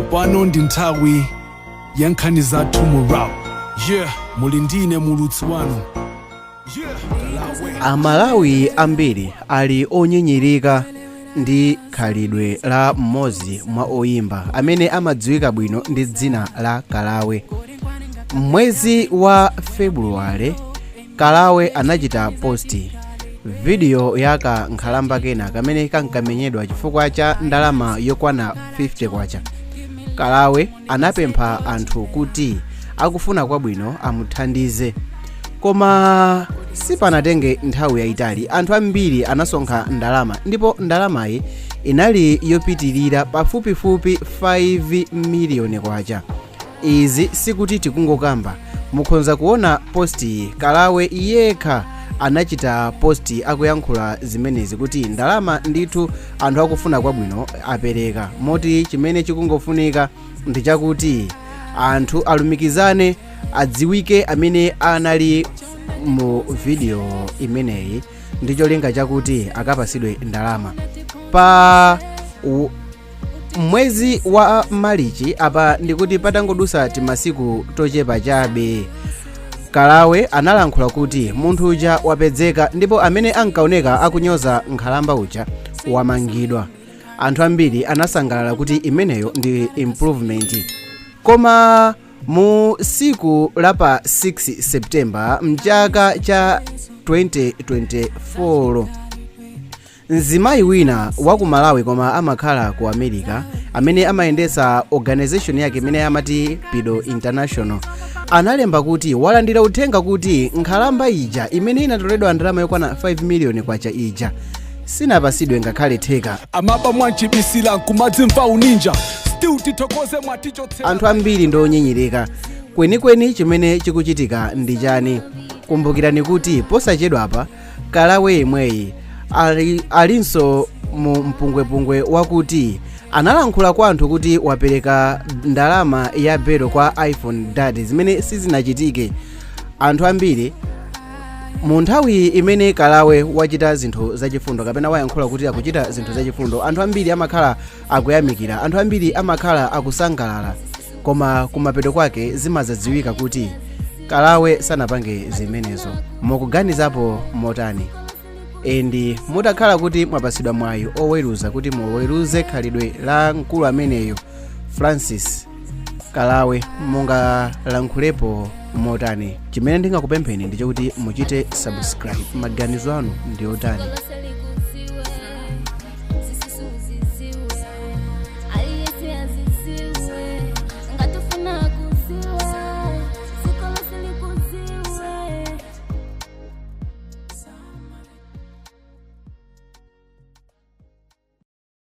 Tsopano ndi nthawi ya nkhani zathu mu rap. Yeah, muli ndine mulutsi wanu, yeah, Kalawe. Amalawi ambiri ali onyinyirika ndi khalidwe la mmodzi mwa oyimba amene amadziwika bwino ndi dzina la Kalawe. Mwezi wa Februwale, Kalawe anachita post video ya ka nkhalamba kena kamene kankamenyedwa chifukwa cha ndalama yokwana 50 kwacha. Kalawe anapempha anthu kuti akufuna kwabwino amuthandize, koma sipanatenge nthawi yayitali anthu ambiri anasonkha ndalama, ndipo ndalamayi inali yopitirira pafupifupi 5 miliyoni kwacha. Izi sikuti tikungokamba, mukhoza kuona post. Kalawe yekha anachita post akuyankhula zimenezi kuti ndalama ndithu anthu akufuna kwabwino apereka, moti chimene chikungofunika ndi chakuti anthu alumikizane, adziwike amene anali mu video imeneyi ndi cholinga chakuti akapasidwe ndalama. Pa mwezi wa Malichi apa, ndikuti patangodusa timasiku tochepa chabe, Kalawe analankhula kuti munthu uja wapezeka ndipo amene ankaoneka akunyoza nkhalamba uja wamangidwa. Anthu ambiri anasangalala kuti imeneyo ndi improvement. Koma mu siku la pa 6 September mchaka cha 2024, mzimayi wina wa ku Malawi koma amakhala ku America, amene amayendetsa organization yake imene amati Pido International, analemba kuti walandira uthenga kuti nkhalamba ija imene inatoledwa ndalama yokwana 5 miliyoni kwacha ija sinapasidwe ngakhale theka. Amaba mwanchibisira nkumadzimva uninja, still tithokoze mwatichotsera. Anthu ambiri ndi onyinyirika kwenikweni. Chimene chikuchitika ndi chani? Kumbukirani kuti posachedwapa Kalawe yemweyi alinso mu mpungwepungwe wakuti analankhula kwa anthu kuti wapereka ndalama ya belo kwa iPhone Dad, zimene sizinachitike. Anthu ambiri, mu nthawi imene Kalawe wachita zinthu zachifundo kapena wayankhula kuti akuchita zinthu zachifundo, anthu ambiri amakhala akuyamikira, anthu ambiri amakhala akusangalala, koma kumapeto kwake zimazadziwika kuti Kalawe sanapange zimenezo. Mukuganizapo motani? And mutakhala kuti mwapasidwa mwayi oweruza kuti muweruze khalidwe la mkulu ameneyo, Francis Kalawe, mungalankhulepo motani? Chimene ndingakupempheni ndi chokuti muchite subscribe. Maganizo anu ndi otani?